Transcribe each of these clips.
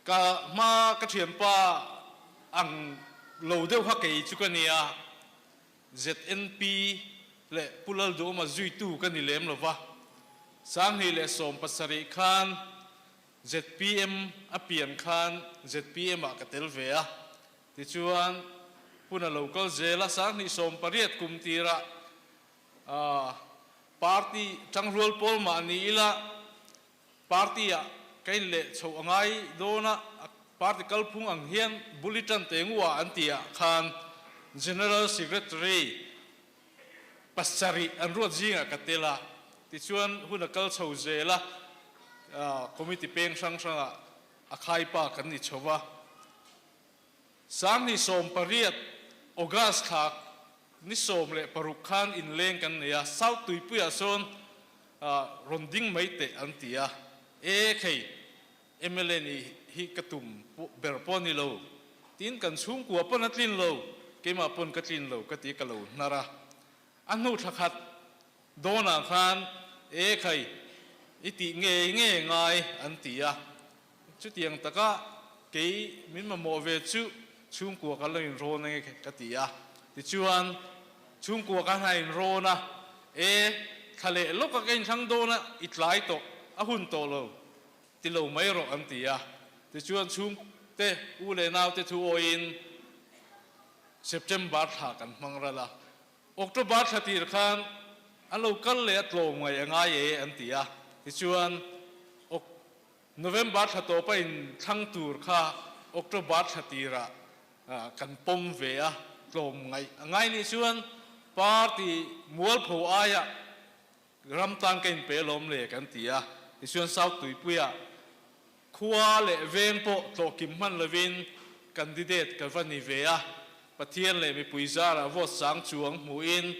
Ka hma ka thianpa ang lo deuh kha kei chu ka nia, ZNP leh Pu Lalduhawma zuitu ka ni lem lo va, 2017 khan zpm a pian khan zpm ah ka tel ve a, tichuan hun a lo kal zel a, 2018 kum tirah party tangrual pawl mah ni ila Party ah ka in leh chhoh a ngai dawn a, party kalphung ang hian bul i tan teng u ah an tih ah khan General Secretary pasarih an ruat zingah ka tel a, tichuan hun a kal chho zel a, committee peng hrang hrangah a khaipa kan ni chho va. 2018 August thla ni 16 khan inleng kan nei a, South Tuipuiah sawn rawn ding mai teh an ti a, E khei, mla nih hi ka tum ber pawh a ni lo, tin kan chhungkua pawn a tlin lo, keimah pawn ka tlin lo ka ti ka lo hnar a. A hnu thla khat dawnah khan E khai, i tih ngei ngei ngai an ti a, Chutiang taka kei min mamawh ve chu chhungkua kan lo inrawn ange ka ti a. Tichuan, chhungkua kan han inrawn a, E, thla leh lawka ka inthlang dawn a, i tlai tawh, a hun tawh lo, ti lo mai rawh an ti a. Tichuan, chhungte u leh naute thu awiin September thla kan hmang ral a. October thla tir khan an lo kal leh a tlawm ngaih a ngai e an ti a. Tichuan, November thla tawpa in thlang tur kha October thla tirah kan pawm ve a, tlawm ngaih a ngai nih chuan party mualpho aiah ram tan ka inpe alawm le kan ti a, tichuan South Tuipuiah khua leh veng pawh tlawhkim hman lovin candidate ka va ni ve a, Pathian leh mipui zarah vote sang chuang hmuhin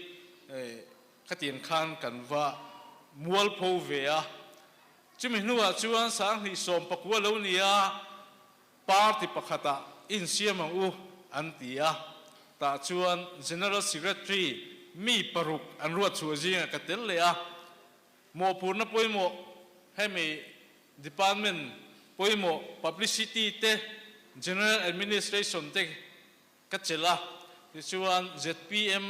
khatiang khan kan va mualpho ve a. Chumi hnuah chuan 2019 lo nia party pakhatah insiam ang u an ti a, tah chuan General Secretary mi paruk an ruat chhuah zingah ka tel leh a, mawhphurhna pawimawh hemi department pawimawh publicity te, General Administration te ka chelh a, tichuan zpm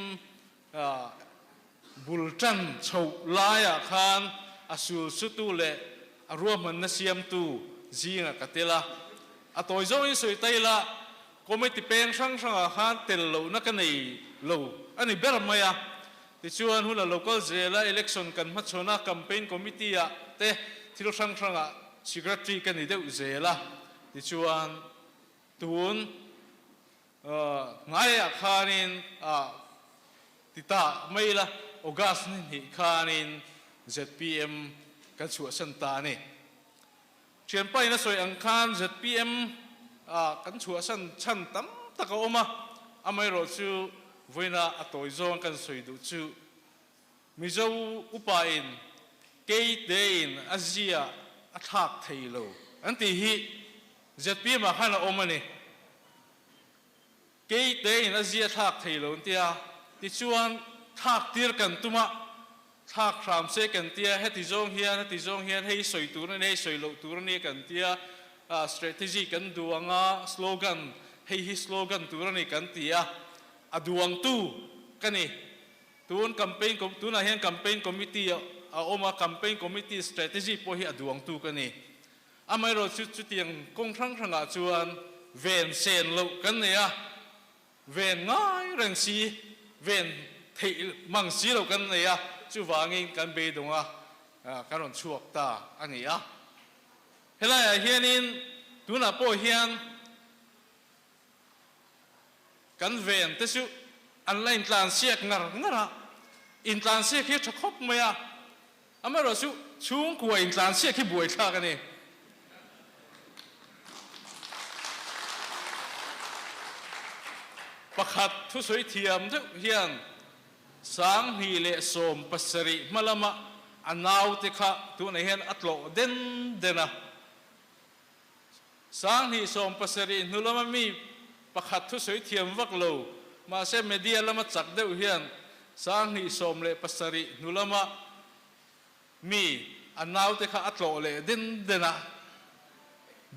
bul tan chhoh laiah khan a sul sutu leh a ruahmanna siamtu zingah ka tel a. A tawi zawngin sawi ta ila, committee peng hrang hrangah khan tel lohna ka nei lo a ni ber mai a. Tichuan hun a lo kal zel a, election kan hmachhawn a, campaign committee-ah te thil hrang hrangah secretary ka ni deuh zel a. Tichuan Tun ngaiah khanin ti ta mai ila, August ni hnih khanin zpm kan chhuahsan ta a ni. Thianpa in a sawi ang khan zpm kan chhuahsan chhan tam tak a awm a, amaherawh chu vawiina a tawi zawng kan sawi duh chu Mizo upa in kei te in a zia a thlak thei lo an tih hi zpm ah khan a awm a ni. Kei te in a zia thlak thei lo an tia, tichuan thlak tir kan tum a, thlak hram se kan tia, heti zawng hian heti zawng hian hei sawi tur a ni, hei sawi loh tur a ni kan tia, strategy kan duang a, slogan hei hi slogan tur a ni kan ti a, a duangtu ka ni. Tun campaign tunah hian campaign committee a awm a, campaign committee strategy pawh hi a duangtu ka ni. Amaherawh chu chutiang kawng hrang hrangah chuan ven sen loh kan nei a, ven ngai reng si, ven theih mang si loh kan nei a, chuvangin kan beidawng a, kan rawn chhuak ta a ni a. Helaiah hianin tunah pawh hian Kan ven te chu an la intlansiak ngar ngar a, intlansiak hi a tha khawp mai a, amaherawh chu chhungkua intlansiak hi buaithlak a ni. Pakhat thusawi thiam deuh hian 2017 hma lama a naute kha tunah hian a tlawh den den a. 2017 hnu lama mi pakhat thusawi thiam vak lo, mahse media lama chak deuh hian 2017 hnu lama mi a naute kha a tlawh leh den den a.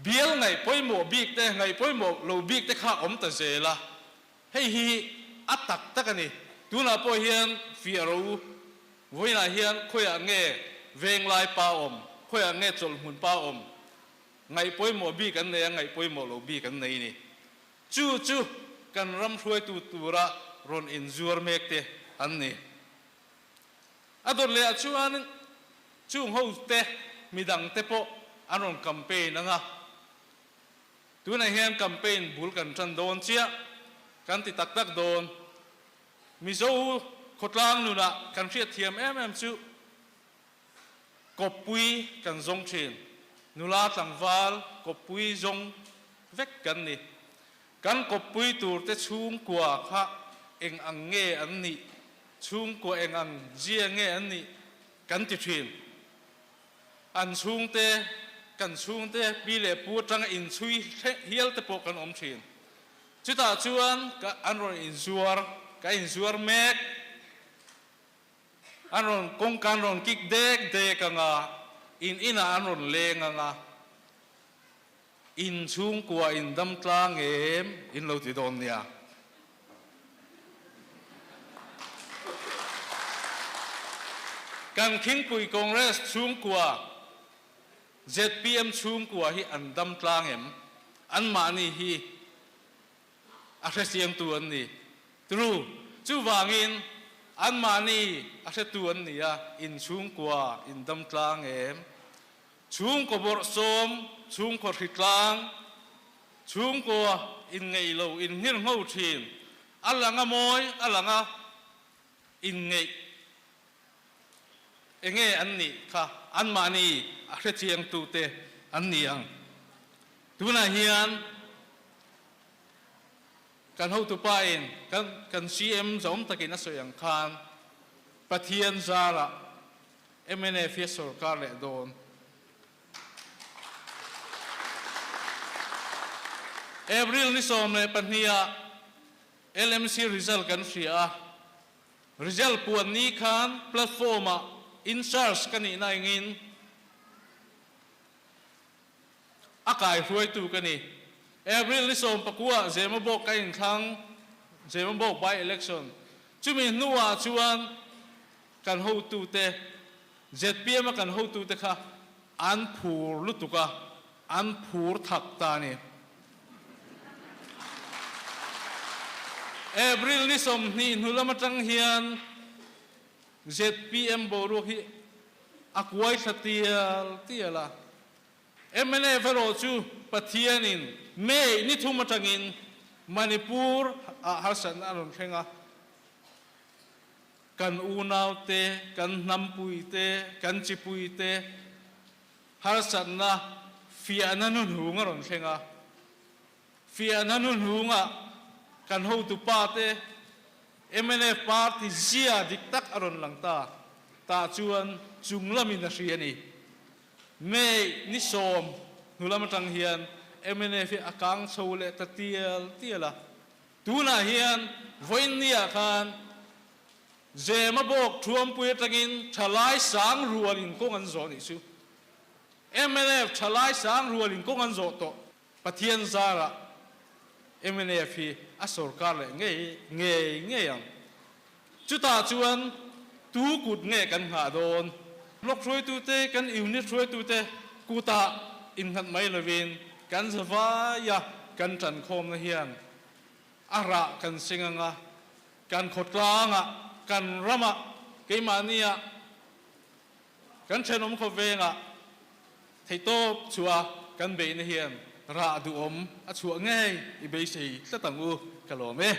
Bial ngaih pawimawh bik te, ngaih pawimawh lo bik te kha awm ta zel a. Hei hi a tak tak a ni. Tunah pawh hian fiah rawh u. Vawiinah hian khawiah nge Venglai pa awm, khawiah nge Chawlhhmun pa awm? Ngaih pawimawh bik an nei a, ngaih pawimawh lo bik an nei ni. Chu chu kan ram hruaitu tura rawn inzuar mek te an ni. A dawt leh ah chuan chung ho te midang te pawh an rawn campaign ang a. Tunah hian campaign bul kan tan dawn chiah, kan ti tak tak dawn. Mizo khawtlang nunah kan hriatthiam em em chu kawppui kan zawng thin. Nula tlangval kawppui zawng vek kan ni. Kan kawppui turte chhungkua kha eng ang nge an nih, chhungkua eng ang zia nge an nih kan ti thin. An chhungte, kan chhungte pi leh pu atanga inchhui hial te pawh kan awm thin. Chutah chuan ka an rawn inzuar, ka inzuar mek. An rawn kawngka an rawn kik dek dek ang a, in inah an rawn leng ang a, in chhungkua in dam tlang em in lo ti dawn nia. Kan Khingpui Congress chhungkua, zpm chhungkua hi an dam tlang em? Anmahni hi a hrechiangtu an ni. True. Chuvangin anmahni a hretu an ni a, in chhungkua in dam tlang em? Chhungkaw bawrhsawm, chhungkaw hritlang, chhungkaw inngeih lo, innghirngho thin, a lang a mawi, a lang a inngeih enge an nih kha anmahni a hrechiangtute an ni ang. Tunah hian kan hotupa in kan kan CM zawm takin a sawi ang khan Pathian zarah mnf hi a sorkar leh dawn. April ni 12 ah LMC result kan hria a, result puan ni khan platform ah in charge ka nihna engin a kaihruaitu ka ni. April ni 19 ah Zemabawk ka inthlang, Zemabawk by election. Chumi hnuah chuan Kan hotute, zpm a kan hotute kha an phur lutuk a, an phur thak ta a ni. April ni 20 hnu lam atang hian zpm boruak hi a kuai thla tial tial a. Mnf erawh chu Pathianin May ni 3 atangin Manipur ah harsatna a rawn thleng a. Kan unaute, kan hnampuite, kan chipuite harsatna fiahna hnuhnung a rawn thleng a. Fiahna hnuhnungah kan hotu pate mnf party zia dik tak a rawn lang ta. Tah chuan chung lamin a hria a ni. May ni 10 hnu lam atang hian mnf hi a kang chho leh ta tial tial a. Tunah hian vawiinniah khan Zema bawk Thuampui atangin thalai sang rualin kawng an zawh nih chu. Mnf thalai sang rualin kawng an zawh tawh. Pathian zarah mnf hi a sorkar leh ngei ngei ngei ang. Chutah chuan tu kut nge kan nghah dawn? Block hruaitute, kan unit hruaitute kutah innghat mai lovin kan zavaia kan tankhawmna hian a rah kan seng ang a, kan khawtlangah, kan ramah, keimahniah, kan thenawm khawvengah theihtawp chhuah kan beihna hian rah duhawm a chhuah ngei i beisei tlat ang u, ka lawm e.